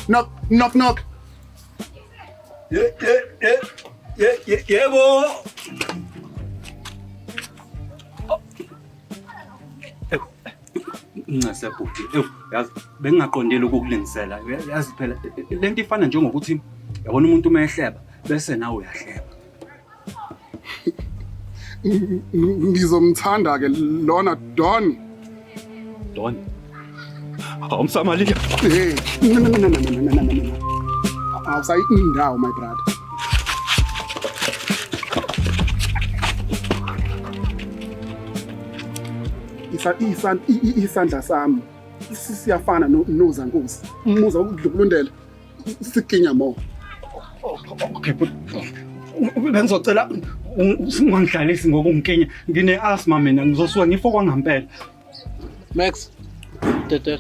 Knock knock knock. Ye ye ye ye ye yebo. Ewu, Ncese bhuti. Ewu, yazi bengingaqondile ukukulingisela. Yazi phela lento ifana njengokuthi yabona umuntu uma ehleba bese nawe uyahleba. Ngizomthanda ke lona Don. Don. Awumsamaliya. Hey, no no no no no no no no no. Awusayi indawo my brother. Isa isan isandla sami siyafana nozankosi. Umuza ukudlukulundela sikinya mo. Okay, but bengizocela ungangidlalisi ngokungikinya. Ngine asthma mina ngizosuka ngifo kwangampela. Max, tete.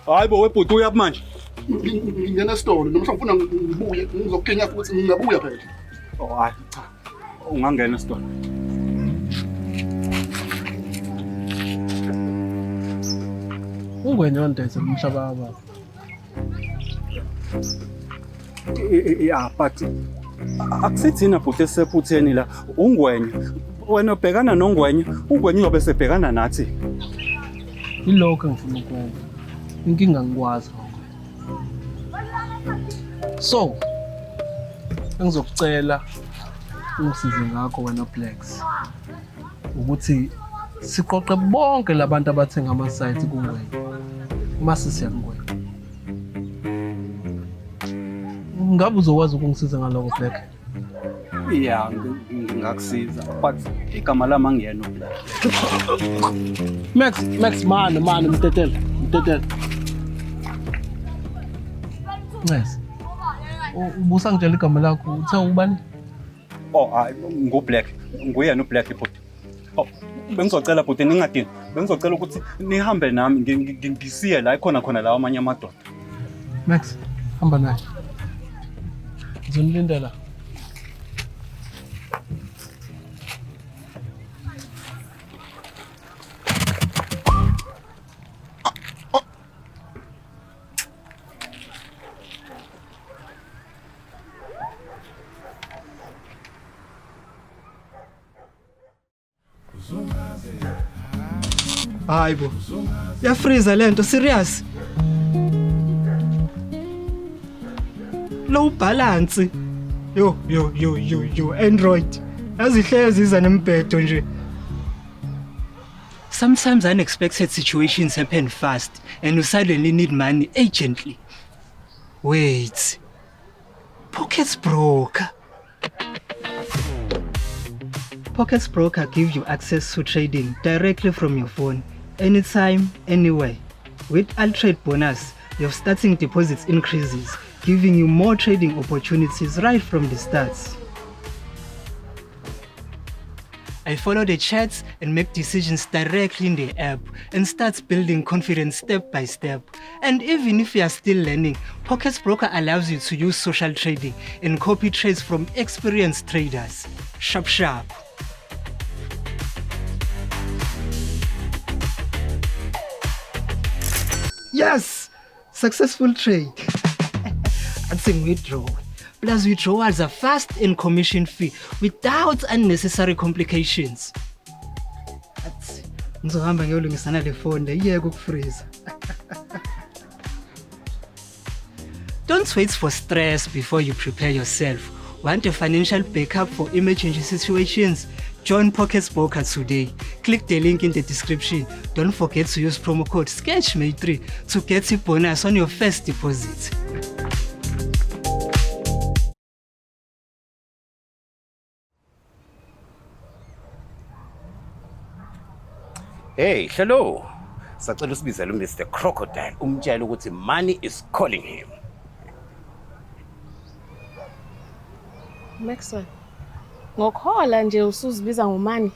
Hayi bo webhuti uyaphi manje? Ngingena esitolo noma ngifuna ngibuye ngizokinya futhi ngingabuya phela. Oh hayi cha. Ungangena esitolo. Ungwenya wandayisa umhlaba kababa. Ya but akusithina bhuti esisephutheni la ungwenya. Wena ubhekana nongwenya, ungwenya uyobe sebhekana nathi. Yilokho engifuna ukwenza. Inkinga ngikwazi lokho. So, engizokucela ungisize ngakho wena Blacks ukuthi siqoqe bonke labantu abathenga ama-site kungwenya uma sisiya kungwenya. Ngabe uzokwazi ukungisiza ngalokho Black? Ya ngingakusiza but igama lami angiyena uBlack. Max, Max mane mane mtetele, mtetele. Ncese. Ubusangitshela igama lakho uthe ubani? Oh hayi nguBlack, nguyena uBlack bhuti. Oh bengizocela bhuti ningadini. Bengizocela ukuthi nihambe nami ngisiye la khona khona lawa amanye amadoda. Max, hamba naye. Ngizonilindela. Hayi bo. Yafreeza lento serious. Low balance. Yo yo yo yo yo Android. Yazihlezi iza nembhedo nje. Sometimes unexpected situations happen fast and you suddenly need money urgently. Wait. Pockets broker. Pockets Broker gives you access to trading directly from your phone, anytime, anywhere. With Altrade Bonus, your starting deposits increases, giving you more trading opportunities right from the start. I follow the charts and make decisions directly in the app and start building confidence step by step. And even if you are still learning, Pockets Broker allows you to use social trading and copy trades from experienced traders. Sharp, sharp. Yes! Successful trade. I'd withdraw. Plus withdrawals are fast and commission free without unnecessary complications. Athi ngizohamba ngiyolungisana le phone le iyeke ukufreeza. Don't wait for stress before you prepare yourself. Want a financial backup for emergency situations? Join Pockets Broker today. Click the link in the description. Don't forget to use promo code SKETCHMAY3 to get a bonus on your first deposit. Hey, hello. Sacela usibizele uMr Crocodile umtshele ukuthi money is calling him. Maxwell. Ngokhola nje usuzibiza ngomani.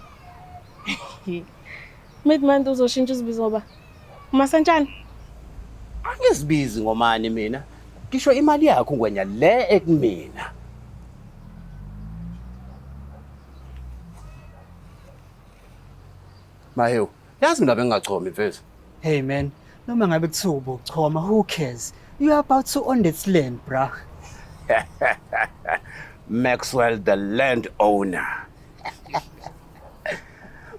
Mid month uzoshintsha uzibiza ngoba umasantshana. Angizibizi ngomani mina. Ngisho imali yakho ngwenya le ekumina. Mahewu, yazi mina bengingachomi mfethu. Hey man, noma ngabe kuthiwa ubuchoma, who cares? You are about to own this land, bruh. Maxwell the landowner.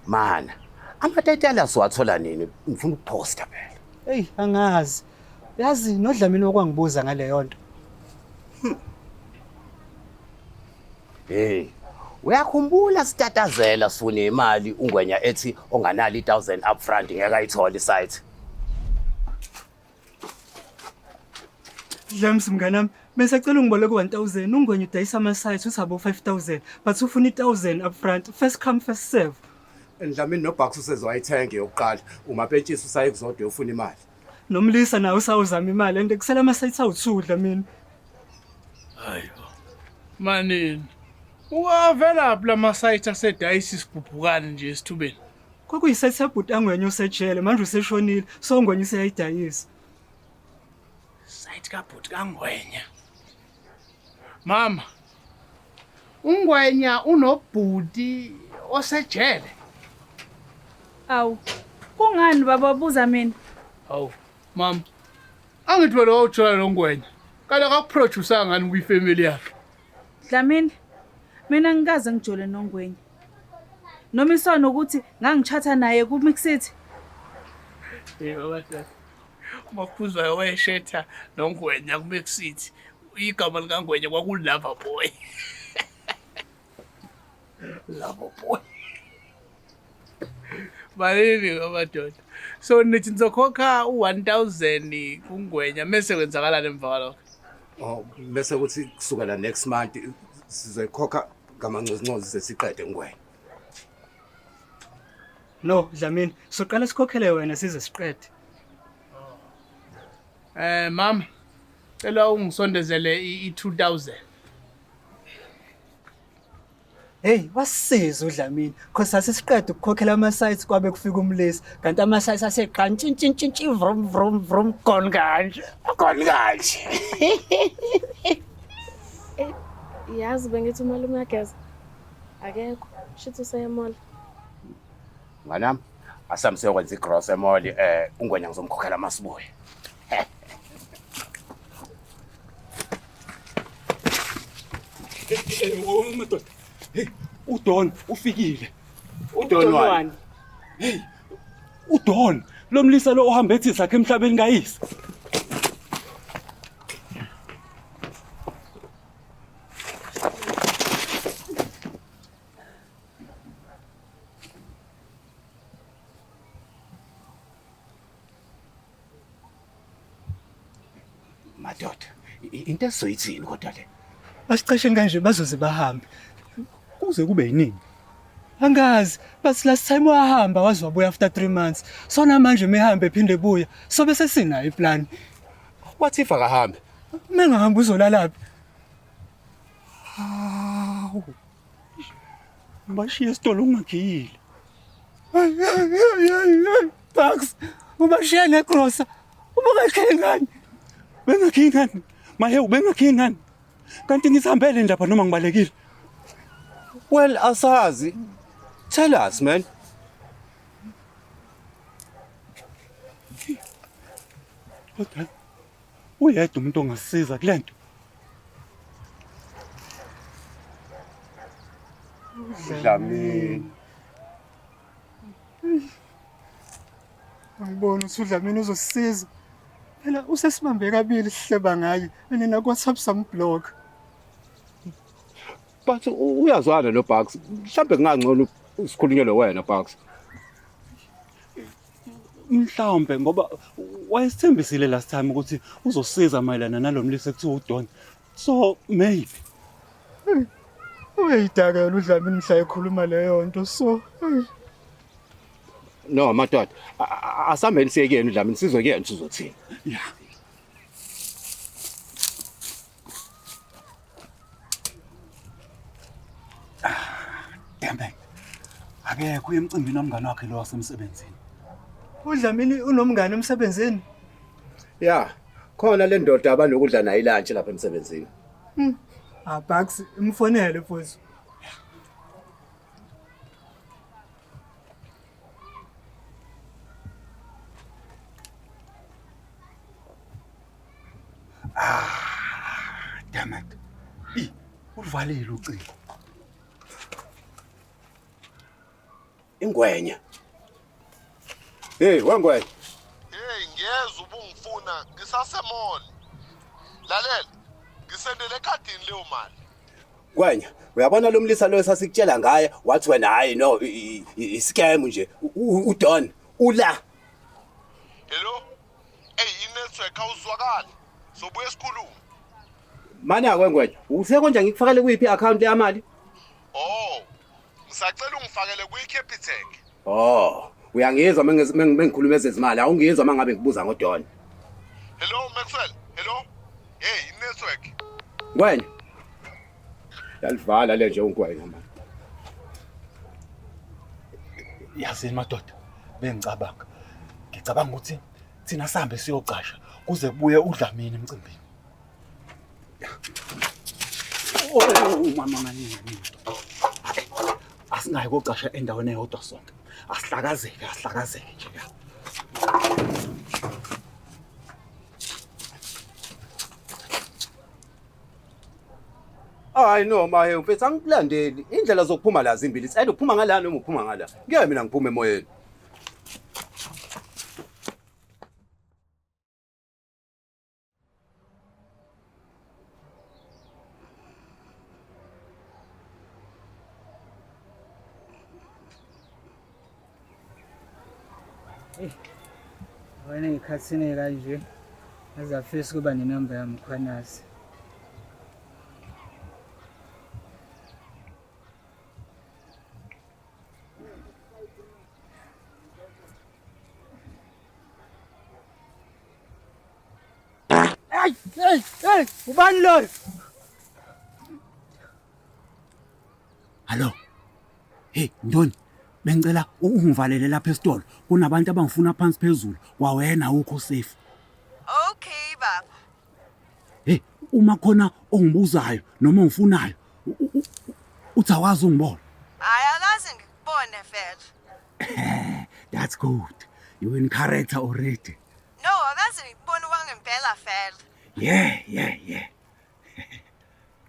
Man, amatayitela siwathola nini? Ngifuna ukuposta phela. Hey, angazi. Yazi noDlamini okwangibuza ngaleyo nto. Hey, uyakhumbula sitatazela sifune imali uNgwenya ethi onganalo i1000 upfront ngeke ayithole isite. Dlams mnganami, besacela ungiboleke 1000, uNgwenya udayisa ama-site uthi abo 5000, but ufuna i1000 upfront, first come first serve. Ndlamini noBucks usezoyithenga yokuqala. Umapentshisi usaye kuzodwa ufuna imali. Nomlisa nawe usawuzama imali and kusela ama-site awu2 Dlamini. Hayibo. Manini. Uwavelaphi lama site asedayisa isigubhukane nje esithubeni? Kwakuyisite yabhuti aNgwenya osejele, manje useshonile, so uNgwenya useyayidayisa. Site kabhuti kaNgwenya. Mama. UNgwenya unobhuti osejele. Awu, kungani baba buza mina? Hawu, mama. Angithi wena wawujola noNgwenya. Kanti akakuproduce ngani kwifamily yakhe? Dlamini, mina ngikaze ngijole noNgwenya. Noma isona ukuthi ngangichatha naye ku-Mixit. Hey baba Dlala. Umakhuzwayo wayeshetha noNgwenya ku-Mixit. Igama likaNgwenya kwaku-Lover Boy. Lover Boy. Balini amadoda. So nithi nizokhokha u1000 kuNgwenya mase kwenzakalani emva kwalokho? Oh, bese kuthi kusukela next month sizoyikhokha ngamancozuncozu sesiqede Ngwenya. No, Dlamini, soqala sikhokhele wena size siqede. Mama, cela ungisondezele i2000. Hey, wasisiza uDlamini, cause sasisiqeda ukukhokhela ama-sites kwabe kufika umlisa, kanti ama-sites aseqa ntshintshintshintshi vrum vrum vrum gone kanje. Gone kanje. Yazi bengithi umalume uyageza. Akekho. Shithi useye-mall. Mnganami, asambe siyokwenza igross e-mall uNgwenya ngizomkhokhela masibuye. Oh madoda. Hey, uDon ufikile. uDon wani? Hey, uDon, lo mlisa lo ohamba ethi sakhe emhlabeni kayise. Madoda, into esizoyithini kodwa le? Basiqesheni kanje bazoze bahambe. Kuze kube yinini? Angazi, but last time wahamba waze wabuya after 3 months. So namanje mehambe ephinde ebuya. So bese sinayo iplan. What if akahambe? Mengahamba uzolalaphi? Hawu. Bashiye isitolo ungakhiyile. Bucks, ubashiya negrosa. Ubungakhiyi ngani? Bengakhiyi ngani? Mahewu bengakhiyi ngani? Kanti ngizihambele lapha noma ngibalekile? Well, asazi. Tell us, man. Kodwa uyedwa umuntu ongasisiza kule nto. Dlamini. Angiboni ukuthi uDlamini uzosisiza. Phela usesibambe kabili sihleba ngaye and naku WhatsApp samblock. But uyazwana no Bucks. Mhlambe kungangcono usikhulunyelwe wena Bucks. Mhlawumbe ngoba wayesithembisile last time ukuthi uzosiza mayelana nalomlisa ekuthiwa uDon. So maybe. Uyayidakela uDlamini mhla ekhuluma leyo nto so. No madoda, asambeni siye kuyena uDlamini sizwe kuyena sizothini. Yeah. Damn it. Akekho emcimbini womngane wakhe lo wasemsebenzini. UDlamini unomngane emsebenzini? Yeah, khona le ndoda abanokudla nayo ilunch lapha emsebenzini. Ah Bucks, imfonele mfowethu. Ah, damn it. I, ulivalile ucingo. Ingwenya. Hey, wengwenya. Hey, ngiyezwa ubungifuna ngisasemall. Lalela, ngisendele ekhadini leyo mali. Ngwenya, uyabona lo mlisa lo esasikutshela ngaye wathi wena hayi no i-scam nje. Udon ula. Hello? Hey, i-network awuzwakali. Sobuye sikhulume. Mana kwengwenya, useko nje ngikufakele kuyiphi i-account yamali? Oh, ngisacela ungifakele kwi-Capitec. Oh, uyangizwa mengikhuluma ezezimali, awungizwa mangabe ngikubuza ngoDon. Hello Maxwell, hello. Hey, i-network. Ngwenya. Yalivala le nje ungwenya manje. Yazini madoda, bengicabanga. Ngicabanga ukuthi thina sihambe siyocasha kuze kubuye uDlamini emcimbini. Oh, mama maningi. Asingayi kocasha endaweni eyodwa sonke. Asihlakazeke, asihlakazeke nje ya. Hayi no maye mfethu angikulandeli. Indlela zokuphuma la zimbili. Sicela ukuphuma ngala noma uphuma ngala. Ngeke mina ngiphume emoyeni. Wena ngikhathini kanje azafisa ukuba nenamba yamkhwanazi. Hey, hey, hey, ubani loyo? Hallo. Hey, Ndoni. Bengicela ungivalele lapha esitolo. Kunabantu abangifuna phansi phezulu. Kwawena awukho safe. Okay baba. Hey, uma khona ongibuzayo noma ongifunayo, uthi awazi ungibona. Hayi akaze ngikubone vele. That's good. You in character already. No, akaze ngikubone kwangempela vele. Yeah, yeah, yeah.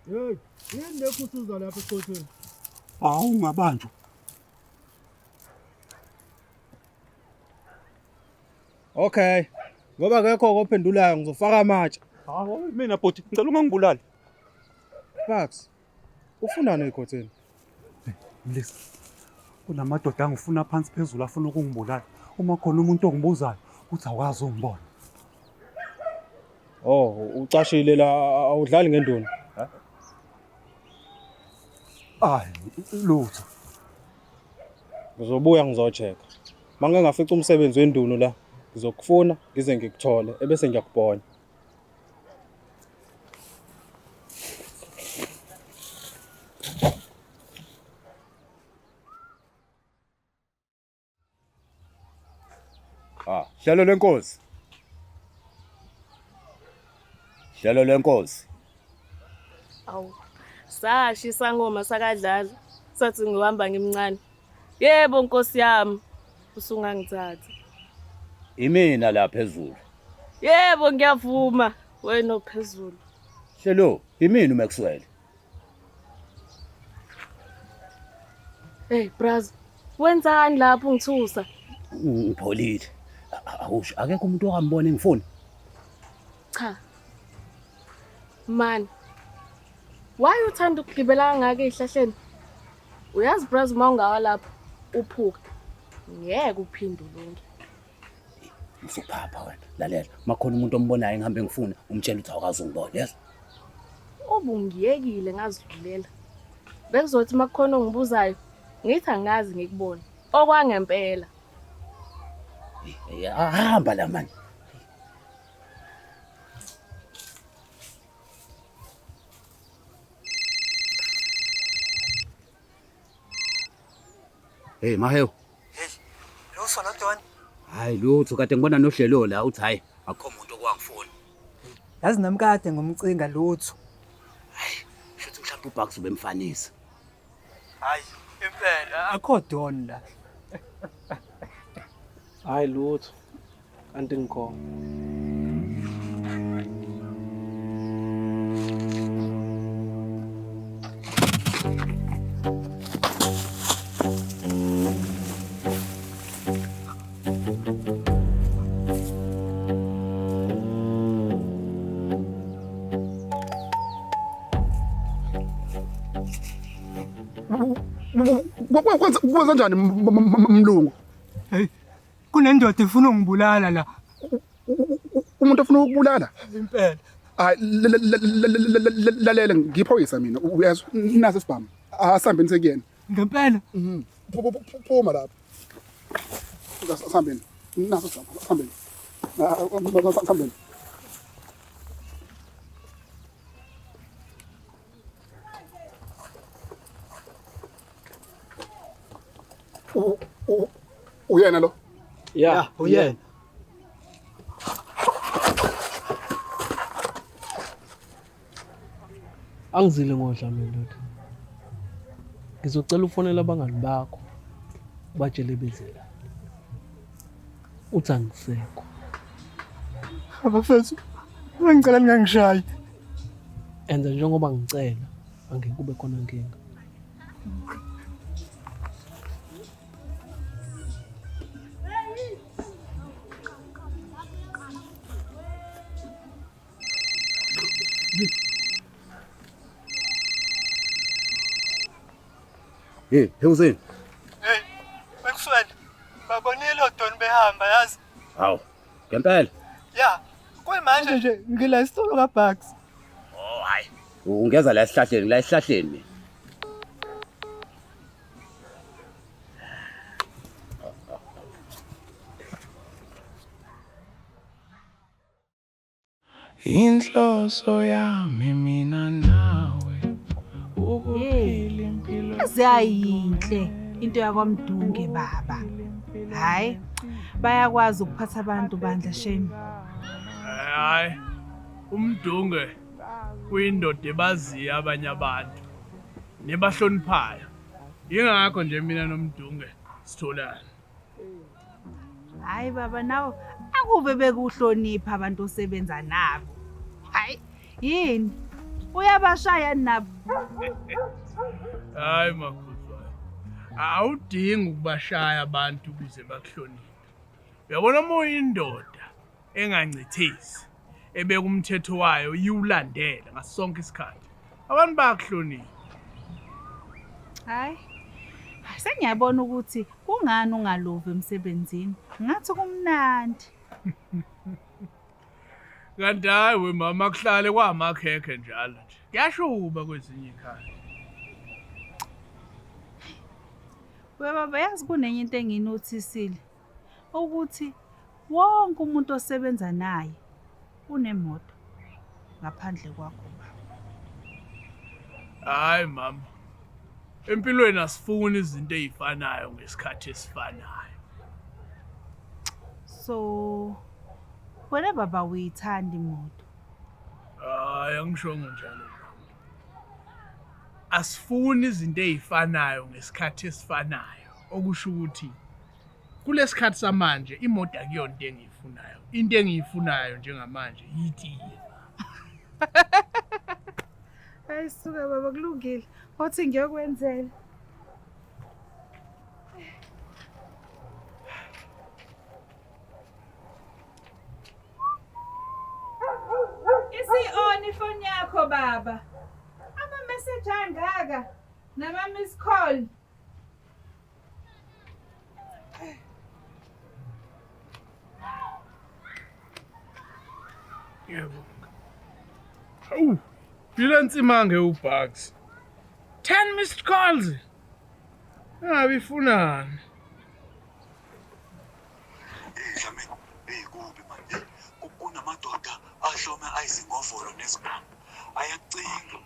Hey, yini lekho usuza lapha esikhotweni? Awu ungabanjwa. Okay. Ngoba akekho ophendulayo ngizofaka amatshe. Hawu mina bhuti, ngicela ungangibulali. Bucks. Ufunani ekhotheni? Mlisa. Kunamadoda angifuna phansi phezulu afuna ukungibulala. Uma khona umuntu ongibuzayo, uthi awazi ungibona. Oh, ucashile la awudlali ngenduna. Hayi, lutho. Ngizobuya ngizochecka. Mangabe ngafica umsebenzi wendunu la, ngizokufuna ngize ngikuthole ebese ngiyakubona. Ah, hlelo lenkosi. Hlelo lenkosi. Awu. Sashi sangoma sakadlala. Sathi ngihamba ngimncane. Yebo Nkosi yami, usungangithatha. Imina la phezulu. Yebo ngiyavuma, wena ophezulu. Hlelo, imina uMaxwell. Hey braz, wenzani lapho ungithusa? Ngipholile. Awusho akekho umuntu ongambona engifuna. Cha. Man. Why uthanda ukugibela kangaka ezihlahleni? Uyazi braz uma ungawa lapho uphuka. Ngeke uphinde ulunge. Usuphapha wena. Lalela, makhona umuntu ombonayo ngihambe ngifuna, umtshela ukuthi awukazi ungibona, yes? Ubungiyekile ngazidlulela. Bekuzothi makukhona ongibuzayo, ngithi angazi ngikubona. Okwangempela. Hamba la man. Hey Mahewu. Hey, lutho lo Don. Hayi lutho kade ngibona nohlelo la uthi hayi akukho umuntu okwangifuna. Yazi nami kade ngomcinga lutho. Hayi, shuthi mhlawumbe uBucks ubemfanisa. Hayi, impela akho Don la. Hayi lutho. Kanti ngikhona. Kwenza njani mlungu? Hey, kunendoda efuna ungibulala la. Umuntu ofuna ukubulala? Impela. Hayi, lalela, ngiphoyisa mina, uyezwa? Naso isibhamu. Asihambeni sekuyena. Ngempela? Mhm. Phuma lapho. Asihambeni. Naso isibhamu, asihambeni. Asihambeni. Uyena lo? Ya, uyena. Angizile ngodla mina ndoda. Ngizocela ufonele abangani bakho ubatshele beze la. Uthi angisekho. Abafethu, ngicela ningangishayi. Enza njengoba ngicela, angeke kube khona nkinga. Hey, Hussein. Hey, Maxwell. Babonile odoni behamba yazi. Hawu, ngempela. Ya, kuyimanje nje ngila isitolo kaBucks. Oh, hayi. Ungeza la esihlahleni, la esihlahleni mina. Inhloso yami mina nawe ukuphila impilo Ziyayinhle into yakwaMdunge baba. Hayi, bayakwazi ukuphatha abantu bandla shame. Hayi, uMdunge uyindoda ebaziyo abanye abantu nebahloniphayo. Yingakho nje mina noMdunge sitholana. Hayi baba, nawe akube bekuhlonipha abantu osebenza nabo. Hayi, yini? Uyabashaya nabo. Hayi makhuzwayo, awudingi ukubashaya abantu ukuze bakuhloniphe. Uyabona uma uyindoda engancithisi, ebeka umthetho wayo iwulandele ngaso sonke isikhathi, abantu bayakuhlonipha. Hayi, sengiyabona ukuthi kungani ungalovi emsebenzini. Ngathi kumnandi. Kanti hayi we mama, kuhlale kwamakhekhe njalo nje. Kuyashuba kwezinye ikhathi. We baba, yazi kunenye into enginothisile ukuthi wonke umuntu osebenza naye unemoto ngaphandle kwakho baba. Hayi mama, empilweni asifuni izinto ey'fanayo ngesikhathi esifanayo. So wena baba uyithanda imoto? Hayi, angishongo njalo. Asifuni izinto ey'fanayo ngesikhathi esifanayo, okusho ukuthi kulesikhathi samanje imoto akuyona into engiyifunayo. Into engiyifunayo njengamanje yitiye. Hayi suka baba, kulungile. Othi ngiyokwenzela. Isi-on ifoni yakho baba. Ama-message angaka nama-miss call. Yebo. Hawu, yile nsimange uBucks. 10 missed calls. Ngabe ifunani? Dlamini, hey kubi man. Kunamadoda ahlome ayizingovolo nezibhamu. Ayacinga.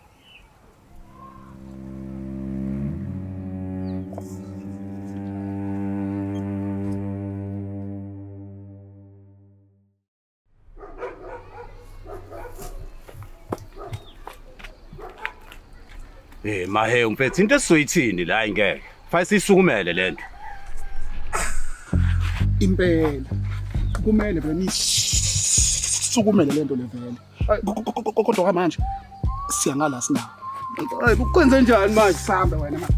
Hey mahe mfethu, into esizoyithini la ingeke. Fanele sisukumele lento. Impela. Kumele vele nisukumele lento le vele. Kodwa manje siyangala sinawo. Hayi, kwenze njani manje? Sambe wena manje.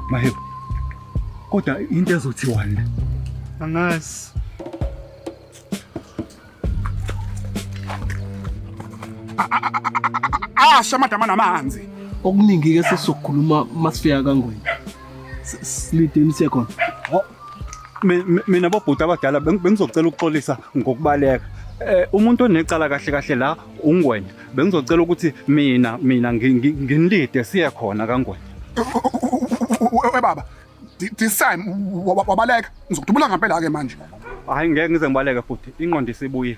Mahewu, Kodwa into ezothiwani le? Angazi. Asha amadama namanzi. Okuningi-ke sesizokukhuluma masifika kaNgwenya. Silideni siye khona. Mina bobhuti abadala bengizocela ukuxolisa ngokubaleka. Umuntu onecala kahle kahle la uNgwenya. Bengizocela ukuthi mina nginilide siye khona kaNgwenya. We baba, this time wabaleka. Ngizokudubula ngempela ke manje. Hayi, ngeke ngize ngibaleke futhi. Ingqondo isibuyile.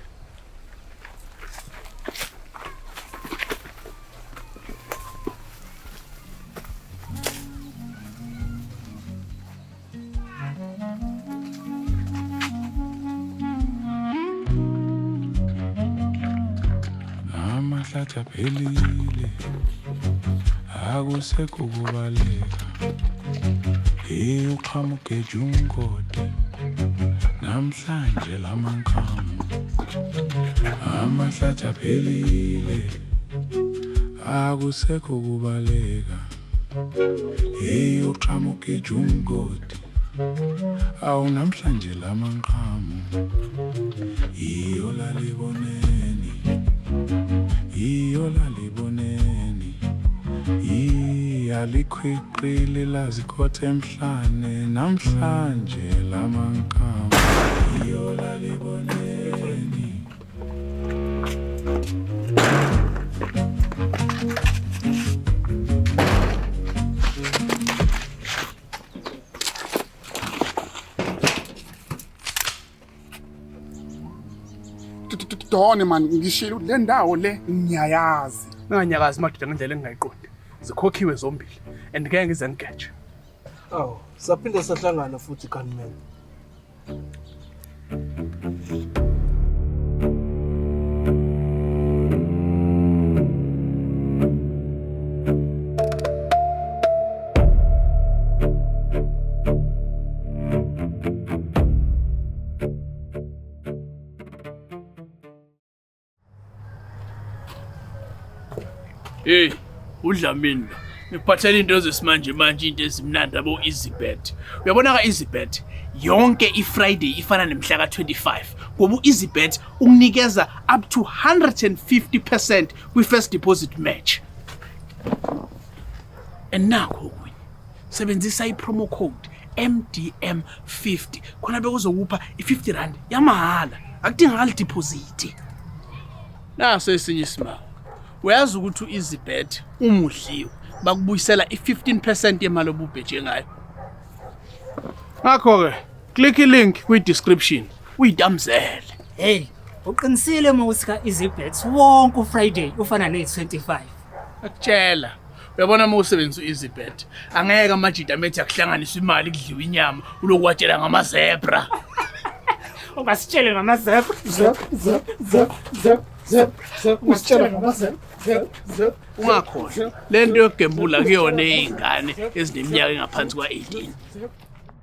Amahlathi aphelile, akusekho kubaleka. Hey, uqhamuke umgodi namhlanje lamankamu. Amahlathi aphelile, akusekho kubaleka. Hey, uqhamuke umgodi awu namhlanje lamanqamu. Iyo laliboneni, iyo laliboneni, alikhwiqile lazikhotha emhlane namhlanje lamanqamu. Iyo laliboneni. Done man, ngishilo le ndawo le ngiyayazi. Nginganyakazi madoda ngendlela engingayiqondi. Zikhokhiwe zombili and ngeke ngize ngigeje. Awu, saphinde sahlangana futhi gunman. Hey, uDlamini lo. Ngiphathela into zesimanje manje, into ezimnandi abo EasyBet. Uyabona ka EasyBet, yonke iFriday ifana nemhla ka25 ngoba uEasyBet ukunikeza up to 150% kwi-first deposit match. And nakho okunye. Sebenzisa i-promo code MDM50 khona bekuzokupha i-50 rand yamahhala. Akudingakali deposit. Naso esinye isimanga. Uyazi ukuthi u-EasyBet uma udliwe bakubuyisela i-15% yemali obubheje ngayo. Ngakho-ke click i-link kwi-description uyitamzele. Hey, uqinisile uma uthi ka-EasyBet wonke uFriday ufana ne-25. Akutshela. Uyabona uma usebenzisa u-EasyBet, angeke amajita amethi akuhlanganisa imali kudliwe inyama uloku watshela ngama-zebra. Ungasitshele ngama-zebra. Zep zep zep zep zep zep, usitshela ngama zep zep zep. Ungakhohlwa, le nto yokugembula kuyona ey'ngane ezineminyaka engaphansi kwa-18.